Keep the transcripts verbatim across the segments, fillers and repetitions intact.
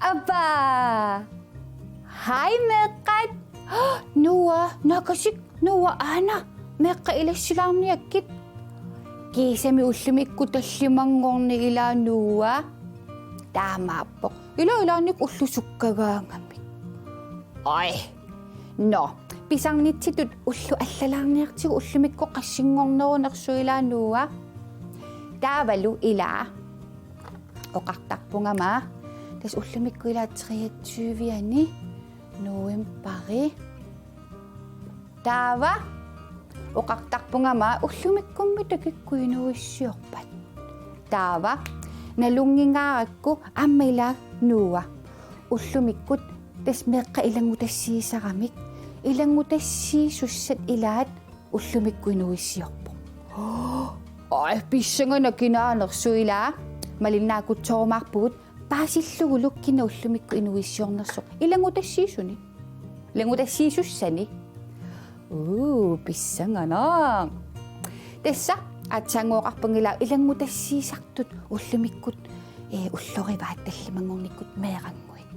Appa! Hej, meeqqat! Noah, nakasik, Noah, aana, meeqqat ilassilaarniakkit. Kiisami ullumikkut tallimanngorneq ilaa, Noah. Taamaappoq. Ilaa, ilaanni ullut sukkagaangamik. Oj. Nå, pisarnitsitut ullut allalaarniartigu ullumikkut qassinngornerunersoq ilaa, Noah. Taavalu ilaa. Oqartarpunga aamma. Tassa ullumikkut ilaa treogtyve-ani novembari. Taava oqartarpunga aamma ullumikkummi takukkit inuuissiorpat. Taava nalunngingaarakku aamma ilaa, Noah. Ullumikkut tassa meeqqat ilanngutassiisaramik. Ilanngutassiisussat ilaat ullumikkut inuuissiorpoq. Oj, pissanganaq, kinaanersoq ilaa, malinnaakutsorumaarpugut paasillugulu kina ullumikkut inuuissiornersoq ilanngutassiisuni. Ilanngutassiisussani. Uu, pissanganaq. Tassa aatsaannguaqarpunga ilaa ilanngutassiisartut ullumikkut, ee, ullorivaat tallimanngornikkut meerannguit.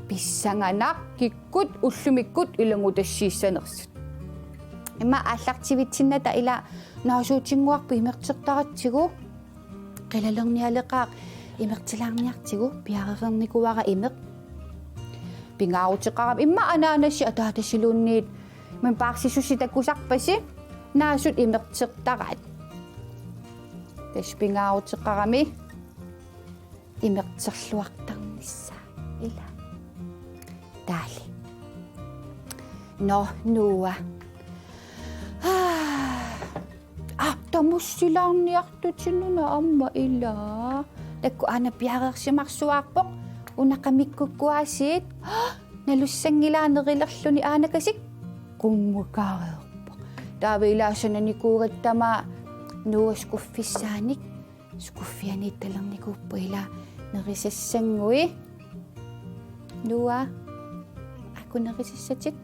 Pissanganaq kikkut ullumikkut ilanngutassiissanersut. Immaqa aallartivitsinnata ilaa naasuutinnguarput imertertaratsigu, qilalernialeqaaq imertilaarniartigu, piareernikuuara imeq. Pingaaruteqarami immaqa anaanasi ataatasiluunniit, men paarsisusi takusarpasi naasut imertertaraat. Tassa pingaaruteqarami imerterluartarnissaa ilaa. Taali. Nå, Noah. Aa, tamussilaarniartutinuna aamma ilaa. Taakku aana piareersimarsuaarpoq. Una qamikkukkut aasiit. Nalussanngilaa nerilerluni, aanakasik. Qummukareerpoq. Taava ilaa sananikuugatta aamma Noah skuffissaanik. Skuffianiittalernikuupput ilaa nerisassannguit. Noah, aajuku nerisassatit.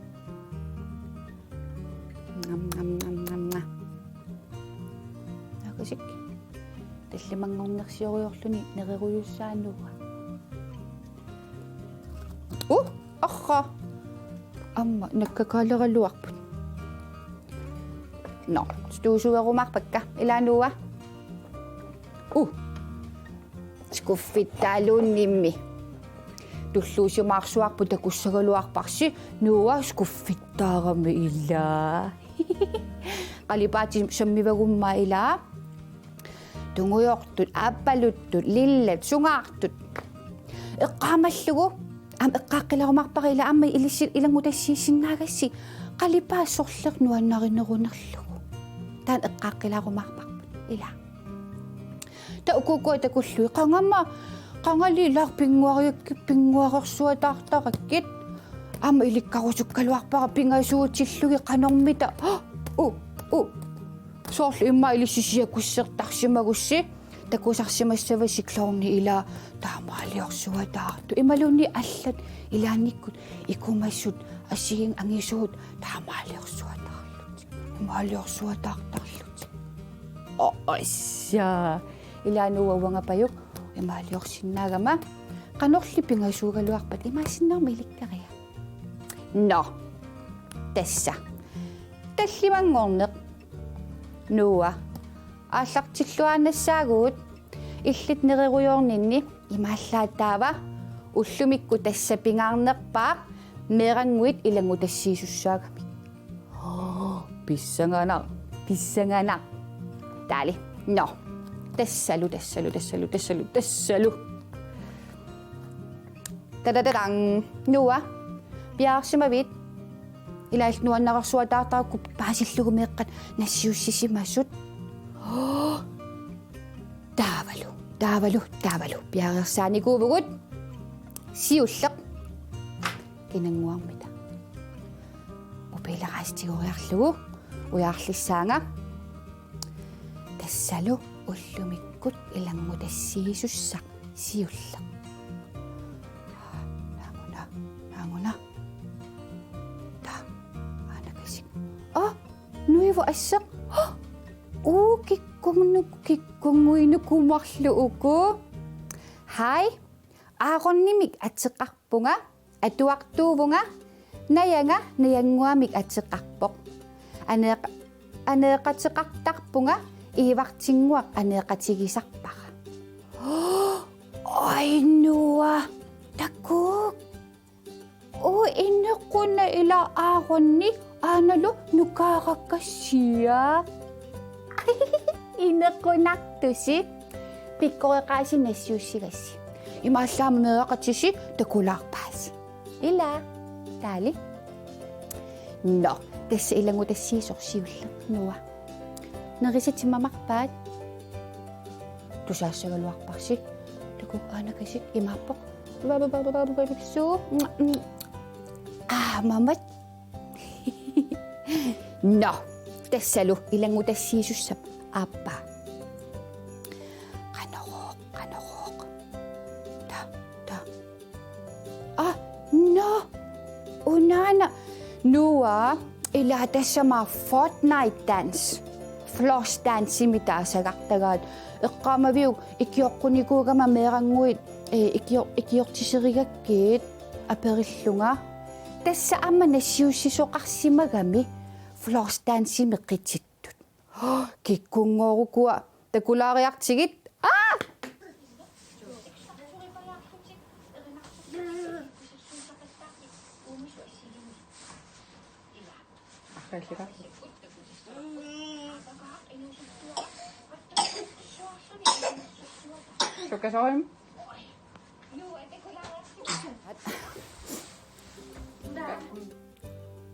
Nam, nam, nam, nam, nam. Nakasik. Tallimanngornersiorujoorluni nererujussuaq, Noah. Uh, arraa. Aamma nakkakaaleraluarput. Nå, stuusuerumaarpakka. Ilaa, Noah. Uh. Skuffittaaluunniimmi. Tulluusimaarsuarput takussagaluarparsi Noah skuffittaarami ilaa. Qalipaatit sammivagummi ilaa. Tungujortut, aappaluttut, lillat, sungaartut. Eqqaamallugu, aamma eqqaaqqilaarumaarpara ilaa aamma ilissi ilanngutassiisinnaagassi qalipaat sorleq nuannarinerunerlugu. Taanna eqqaaqqilaarumaarparput ilaa. Taava uku ukua takullugit qanga aamma, qangali ilaa pinnguariakkit, pinnguarersuataartarakkit. Aamma ilikkarusukkaluarpara pingasuutillugit qanormita. Uh, uh. Soorlu immaqa ilissi siakussertarsimagussi takusarsimassavasi klovni ilaa taamaaliorsuataartut. Imaluunniit allat ilaannikkut ikumasut, assigiinngitsut angisuut taamaaliorsuataarlutik. Imaaliorsuataartarlutik. Aa, assaa. Ilaa Noah uangapajuk imaaliorsinnaagama. Qanorli pingasuugaluarpat imaassinnaagama ilikkariga. Nå. Tassa. Tallimanngorneq. Noah. Aallartilluaannassaagut illit nererujoorninni imaallaat taava ullumikkut tassa pingaarnerpaaq meerannguit ilanngutassiisussaagamik. Pissanganaq, pissanganaq. Taali. Nå. Tassalu, tassalu, tassalu, tassalu, tassalu. Tadadadang. Noah. Piareersimavit? Ilaa illit nuannarersuataartarakku paasillugu meeqqat nassiussisimasut. Taavalu, taavalu, taavalu. Piareersaanikuuvugut. Siulleq. Kinannguarmita? Pileraastigooriarlugu ujaarlissaanga. Tassalu ullumikkut ilanngutassiisussaq siulleq. Naaguna, naaguna. Taa, aanakasik. Aa, nuivoq asseq. Aa, uu kikkunngu-, kikkunnguinuku marluk uku. Hej, Aaronimik ateqarpunga, atuartuuvunga, najanga najannguamik ateqarpoq. Aneeq-, aneeqateqartarpunga, Iivartinnguaq aneeqatigisarpara. Oj, Noah, takuuk. Uu, inequnaq ila Aaroni, aanalu nukaarakassiaq. Inequnartusi, pikkoreqaasi nassiussigassi. Imaallaat meeraqatisi takulaarpaasi. Ila, taali. Nå, tassa ilanngutassiisoq siulleq, Noah. Nerisatit mamarpaat. Tusaassagaluarparsi. Takuuk, aanakasik imaappoq. Suu. Aa, mamat. Nå, tassalu ilanngutassiisussap aappaa. Qanorooq, qanorooq. Taa, taa. Aa, nå. Unaana. Noah, ila tassami Fortnite dance. Floss danceimik taasagartagaat. Eqqaamaviuk ikioqqunikuugama meerannguit, ee, ikio-, ikiortiserigakkit aperillunga. Tassa aamma nassiussisoqarsimagami floss danceimik qitittut. Kikkunngoorukua takulaariartigit. Aa! Arrallika. Sukkasoorujussuaq.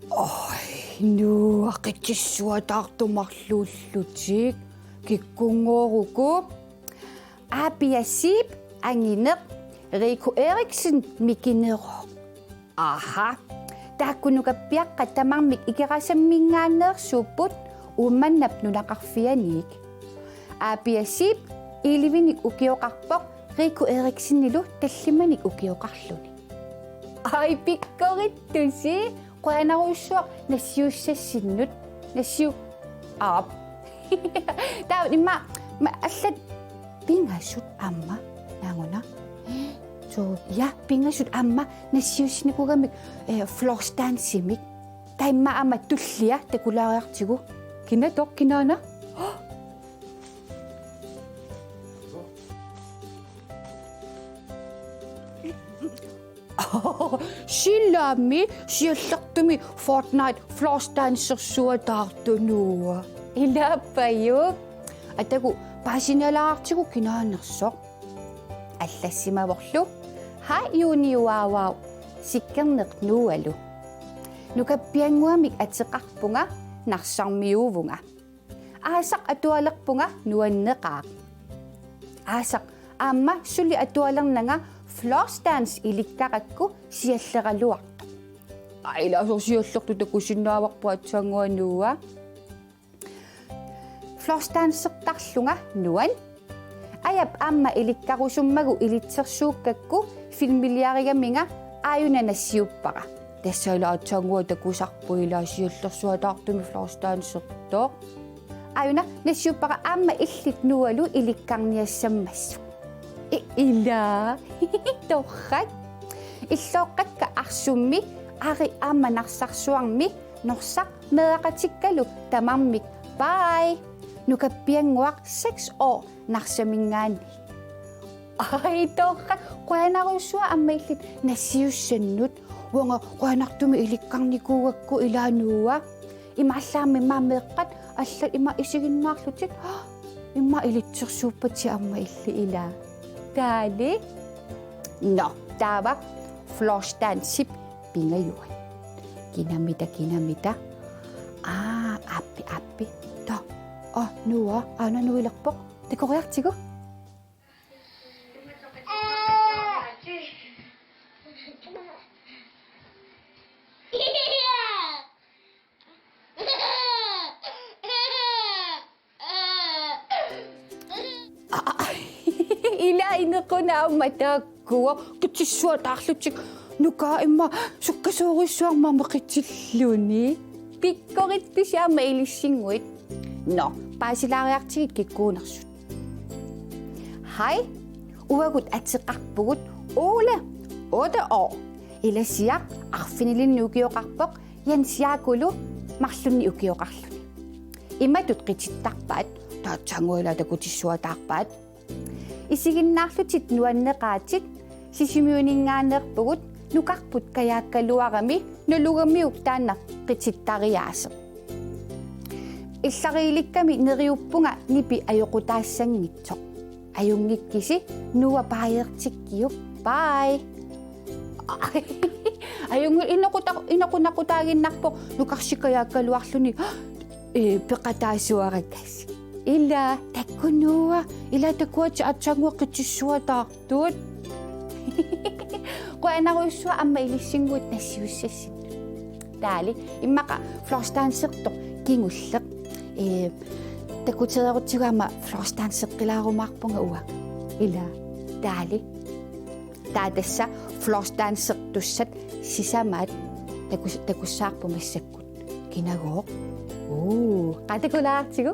Oj, Noah, qitsissuataartumik marluullutik, kikkunngooruku. Aapiasiip angineq Riku Eriksen mikineroq. Aha. Taakku nukappiaqqat tamarmik Ikerasamminngaanneersuupput Uummannap nunaqarfianiit. Aapiasiip elleve-nik ukioqarpoq, Riku Eriksenilu tallimanik ukioqarluni. Oj, pikkorittusi, qujanarujussuaq nassiussassinnut, nassiu-, aap. Taava immaqa, ma-, allat pingasut aamma, naaguna. Suu, ja, pingasut aamma nassiussinikuugamik, eh, floss danceimik. Taava immaqa aamma tullia takulaariartigu. Kina toqqinnaana? Silami siallertumi Fortnite floss dancersuataartoq, Noah. Ilaappajuk. Atagu paasinalaartigu kinaanersoq. Allassimavorlu. Hej Juuni Uaavau. Sikkerneq Noahlu. Nukappiannguamik ateqarpunga, Narsarmiuuvunga. Aasaq atualerpunga nuanneqaaq. Aasaq aamma suli atualernanga floss dance ilikkarakku sialleraluartoq. Aa, ilaasoq siallertut takusinnaavarput aatsaannguaq, Noah. Floss dancertarlunga nuan. Ajap aamma ilikkarusummagu ilitsersuukkakku filmiliarigaminga aajuna nassiuppara. Tassa ila aatsaannguaq takusarput ila siallersuataartumik floss dancertoq. Aajuna nassiuppara aamma illit Noahlu ilikkarniassammassuk. I-, ila. Torrak. Illooqqakka Arsummi, Ari aamma Narsarsuarmi, Norsaq, meeraqatikkalu tamarmik. Bye. Nukappiannguaq seks år, Narsaminngaanniit. Oj, torrak, qujanarujussuaq aamma illit nassiussannut. Uanga qujanartumik ilikkarnikuugakku, ila Noah. Imaallaat aamma meeqqat allat ima isiginnaarlutik. Immaqa ilitsersuuppatit aamma illit, ila. Taali. Nå, taava floss danceip pingajuat. Kinamita, kinamita. Aa, aappi, aappi. Taa. Aa, Noah, aana nuilerpoq. Takoriartigu. Inequnaq aamma taakku. Kuo, qitsissuataarlutik. Nuka immaqa sukkasoorujussuarmik qitsilluni. Pikkorittusi aamma ilissinnguit. Nå, paasilaariartigit kikkuunersut. Hej, uagut ateqarpugut Ole, otte år. Ilasiaq arfinilinnik ukioqarpoq, Jens Jakulu marlunnik ukioqarluni. Imatut qitittarpaat, taatsaannguaq ila takutissuataarpaat. Isiginnaarlutit nuanneqaatit, Sisimiuninngaanneerpugut, nukarput kajaakkaluarami, nalugamiuk taanna qitittariaaseq. Illariilikkami neriuppunga nipi ajoqutaassanngitsoq. Ajunngikkisi, Noah, baajeertikkiuk. Bye. Ajunngilaq, inequta-, inequnaqutaaginnarpoq nukarsi kajaakkaluarluni, ee, peqataasuarakkassi. Ila, takunuua, ila takuat aatsaannguaq qitsissuataartut. Qujanarujussuaq aamma ilissinnguit nassiussassinnut. Taali, immaqa flossdansertoq kingulleq. Ee, takutereerutsigu aamma flossdanseqqilaarumaarpunga uanga. Ila, taali. Taava tassa flossdansertussat sisamaat takus-, takussavarput massakkut. Kinagooq? Uu, qaa takulaartigu?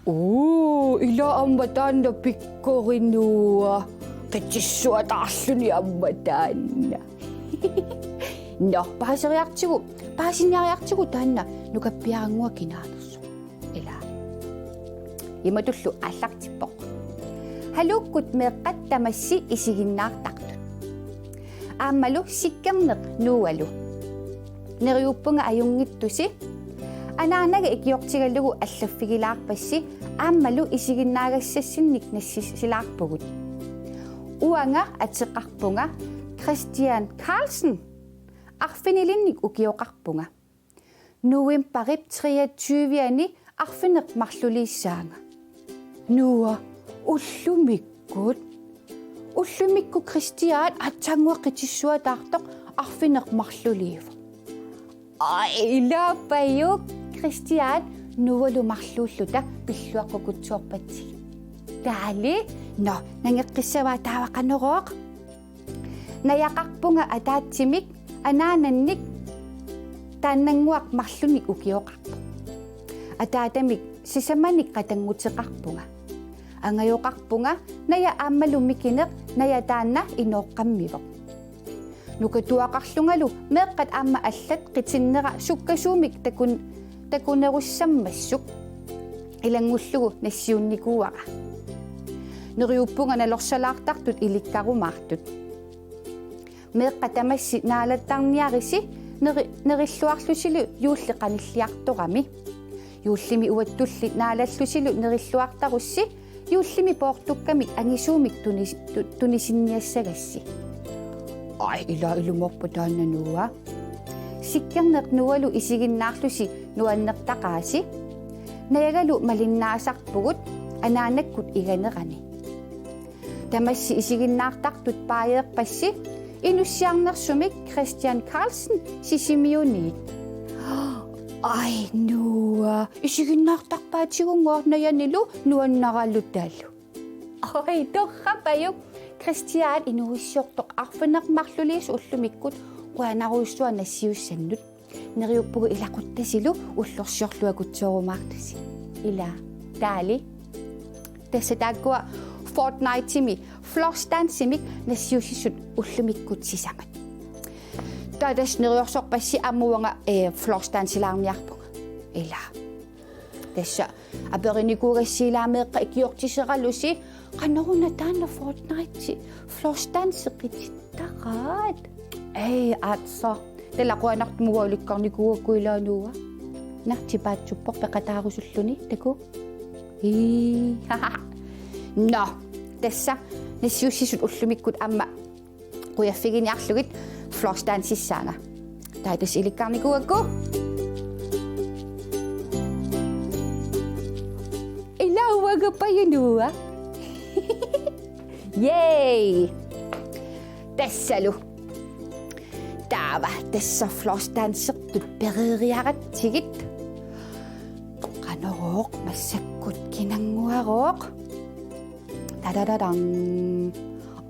Uu, ila aamma taanna pikkorinua. Qitsissuataarluni aamma taanna. Nå, paaseriartigu, paasiniariartigu taanna nukappiarannguaq kinaanersoq. Ila. Imatullu aallartippoq. Haluukkut meeqqat tamassi isiginnaartartut. Aammalu Sikkerneq Noahlu. Neriuppunga ajunngitsusi. Anaanaga ikiortigalugu allaffigilaarpassi aammalu isiginnaagassassinnik nassisilaarpugut. Uanga ateqarpunga Christian Carlsen. Arfinilinnik ukioqarpunga. Novembarip treogtyve-ani arfineq-marluliissaanga. Noah, ullumikkut? Ullumikkut Christian aatsaannguaq qitsissuataartoq arfineq-marluliivoq. Aj, ilaapajuk, Christian Noahlu marluulluta pilluaqqukutsoorpatsigit. Taali, nå, nangeqqissavaa taava Qanorooq. Najaqarpunga ataatsimik, anaanannik taannannguaq marlunnik ukioqarpoq. Ataatamik sisamanik qatannguteqarpunga. Angajoqarpunga, Naja aammalu Mikineq, Naja taanna inooqqammivoq. Nukatuaqarlungalu meeqqat aamma allat qitinnera sukkasuumik takun-, takunerussammassuk. Ilanngullugu nassiunnikuuara. Neriuppunga nalorsalaartartut ilikkarumaartut. Meeqqat tamassi naalattarniarisi neri-, nerilluarlusilu juulli qanilliartorami. Juullimi uattulli naalallusilu nerilluartarussi juullimi poortukkamik angisuumik tunis-, tu-, tunisinniassagassi. Aj, ila ilumoorpoq taanna Noah. Sikkerneq Noahlu isiginnaarlusi nuannertaqaasi. Najagalu malinnaasarpugut anaanakkut iganerani. Tamassi isiginnaartartut paajeerpassi inussiarnersumik Christian Carlsen Sisimiuniit. Aj, Noah, isiginnaartarpaatigunngooq Najanilu nuannaralutalu. Oj, torrapajuk. Christian inuuissiortoq arfineq-marluliisoq ullumikkut, qujanarujussuaq nassiussannut. Neriuppugut ilaquttasilu ullorsiorluakutsoorumaartusi. Ila, taali. Tassa taakkua Fortniteimi flossdansimik nassiussisut ullumikkut sisamat. Taava tassa neriorsorpassi aamma uanga, eh, flossdansilaarniarpunga. Ila. Tassa aperinikuugassi ila meeqqat ikiortiseralusi, qanoruna taanna Fortnite flossdansi qitittaraat. Ei, aatsaat. Taava qujanartumik ulikkarnikuugakku ila Noah. Naa, tipaatsuppoq peqataarusulluni, takuuk. Ii. Nå, tassa nassiussisut ullumikkut aamma qujaffiginiarlugit flossdansissaanga. Taava tassa ilikkarnikuugakku. Ila uanga pajunuua. Yay! Tassalu. Taava tassa flossdansertut pereeriaratsigit. Qanorooq massakkut kinannguarooq. Tadadadam.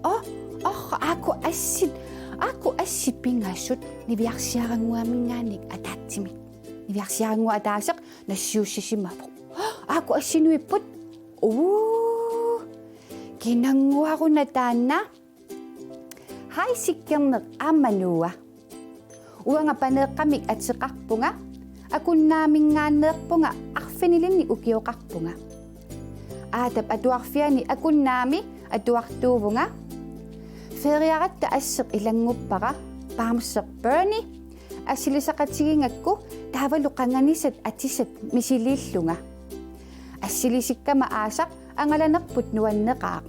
Oh, oh, aajuku assit, aajuku assit pingasut niviarsiarannguaminngaanniit ataatsimik. Niviarsiarannguaq ataaseq nassiussisimavoq. Aajuku assit nuipput. Uu. Kinannguaruna taanna. Hej Sikkerneq aamma Noah. Uanga Paneeqqamik ateqarpunga, Akunnaminngaanneerpunga, arfinilinnik ukioqarpunga. Aatap atuarfiani Akunnami atuartuuvunga. Feriaratta asseq ilannguppara, bamseq Bernie, assilisaqatigigakku taavalu qanganisat atisat misiliillunga. Assilisikkama aasaq angalanerput nuanneqaaq.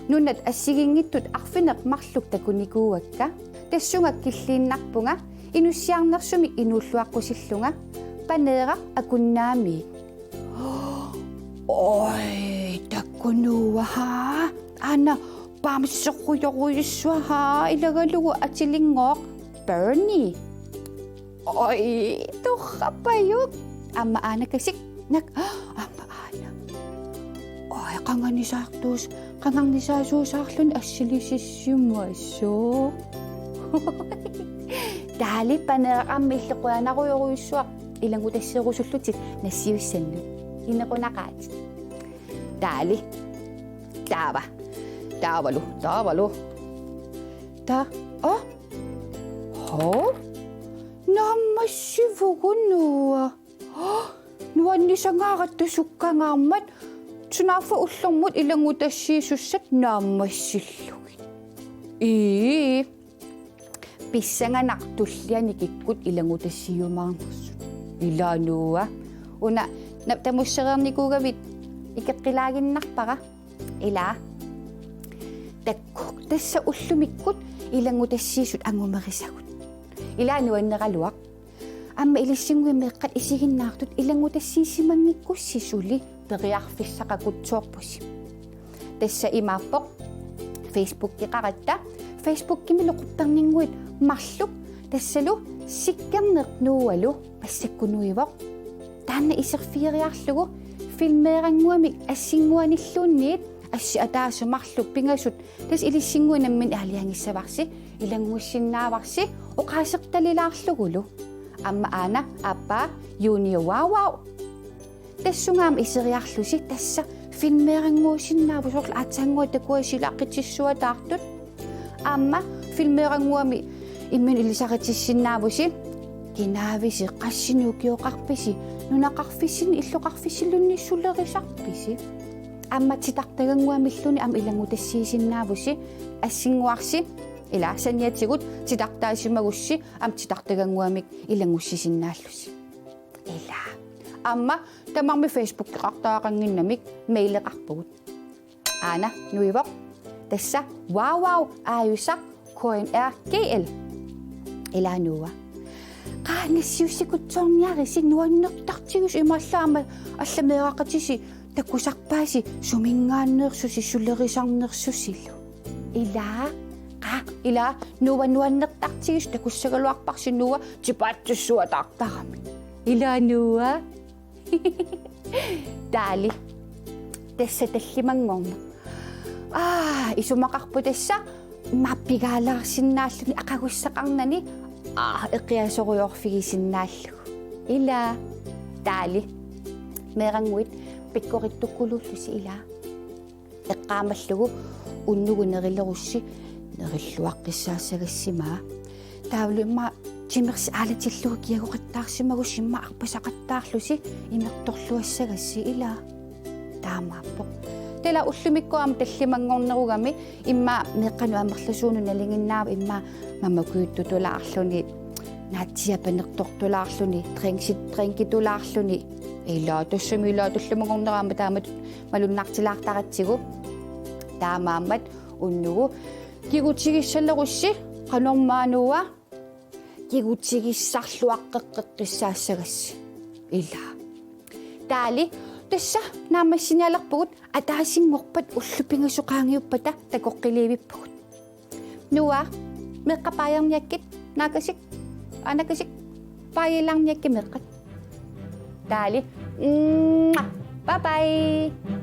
Nunat assigiinngitsut arfineq-marluk takunikuuakka. Tassunga killiinnarpunga, inussiarnersumik inuulluaqqusillunga, Paneeraq Akunnamiit. Oj, takunuuaha. Aana bamserujorujussuaha, ilagalugu atilinngooq Bernie. Oj, torrapajuk. Aamma aana kasik. Nak, aamma aana. Oj, qanganisaartuus-, qangarnisaasuusaarluni assilisissimasoq. Taali, Paneeraq aamma illit qujanarujorujussuaq ilanngutassiiusullutit nassiussannut. Inequnaqaatit. Taali. Taava. Taavalu, taavalu. Ta-, oh? Hov? Naammassivugut Noah. Nuannisangaaratta sukkangaarmat, sunaaffa ullormut ilanngutassiisussat naammassillugit. Ii. Pissanganaq tulliani kikkut ilanngutassiumaarnersut. Ilaa Noah. Una na-, tamussereernikuugavit ikeqqilaaginnarpara. Ilaa. Takkuk tassa ullumikkut ilanngutassiisut angumerisagut. Ilaa nuanneraluaq. Aamma ilissinnguit meeqqat isiginnaartut ilanngutassiisimanngikkussi suli periarfissaqarutsoorpusi. Tassa imaappoq Facebookeqaratta, Facebookimilu qupperninnguit marluk, tassalu Sikkerneq Noahlu massakkut nuivoq. Taanna iserfigeriarlugu filmeerannguamik assinnguanilluunniit assit ataaseq marluk pingasut, tassa ilissinnguit namminneq aalajangissavarsi, ilanngussinnaavarsi, oqaasertalilaarlugulu. Aamma aana aappaa Junior Wow Wow. Tassunga aamma iseriarlusi, tassa filmeerannguusinnaavoq, soorlu aatsaannguaq takuasi ilaqqitissuataartut. Aamma filmeerannguami imminut ilisaritissinnaavusi. Kinaavisi, qassinik ukioqarpisi, nunaqarfissinni illoqarfissilluunniit sulerisarpisi? Aamma titartagannguamilluunniit aamma ilanngutassiisinnaavusi, assinnguarsi, ilaa saniatigut titartaasimagussi aamma titartagannguamik ilanngussisinnaallusi. Ilaa. Aamma tamarmik Facebookeqartariaqannginnamik maileqarpugut. Aana nuivoq. Tassa wow wow aajusaq K N R G L. Ilaa Noah. Qaa nassiussikutsoorniarisi, nuannertartigisut, imaallaat aamma allat meeraqatisi takusarpaasi suminngaanneersusi sulerisarnersusilu. Ilaa, qaa, ilaa, Noah nuannertartigisut, takussagaluarparsi Noah tipaatsissuataartarami. Ilaa Noah. Taali. Tassa tallimanngorneq. Aa, isumaqarpoq tassa immaqa pigaalaarsinnaalluni, aqagussaqarnani, aa, eqiasorujoorfigisinnaallugu. Ilaa. Taali. Meerannguit pikkorittukkuluullusi ilaa. Eqqaamallugu unnugu nerilerussi nerilluaqqissaassagassi maa. Taavalu immaqa timersi aalatillugu kiagoqattaarsimagussi immaqa arpasaqattaarlusi imertorluassagassi ilaa. Taamaappoq. Taava ullumikkut aamma tallimanngornerugami immaqa meeqqanut amerlasuunut nalinginnaavoq, immaqa mamakujuttutulaarluni, naatsiiapanertortulaarluni, drinksi-, drinkitulaarluni. Ilaa tassami ilaa tallimanngornera aamma taamatut malunnartilaartaratsigu. Taamaammat unnugu kigutigissalerussi, qanormaa Noah, kigutigissarluaqqeqqissaassagassi. Ilaa. Taali, tassa naammassinialerpugut, ataasinngorpat ullut pingasut qaangiuppata takoqqiliivippugut. Noah, Meeqqat baajarniakkit, naakasik, anakasik, baajilaarniakkit meeqqat. Taali. Mwah. Bye bye.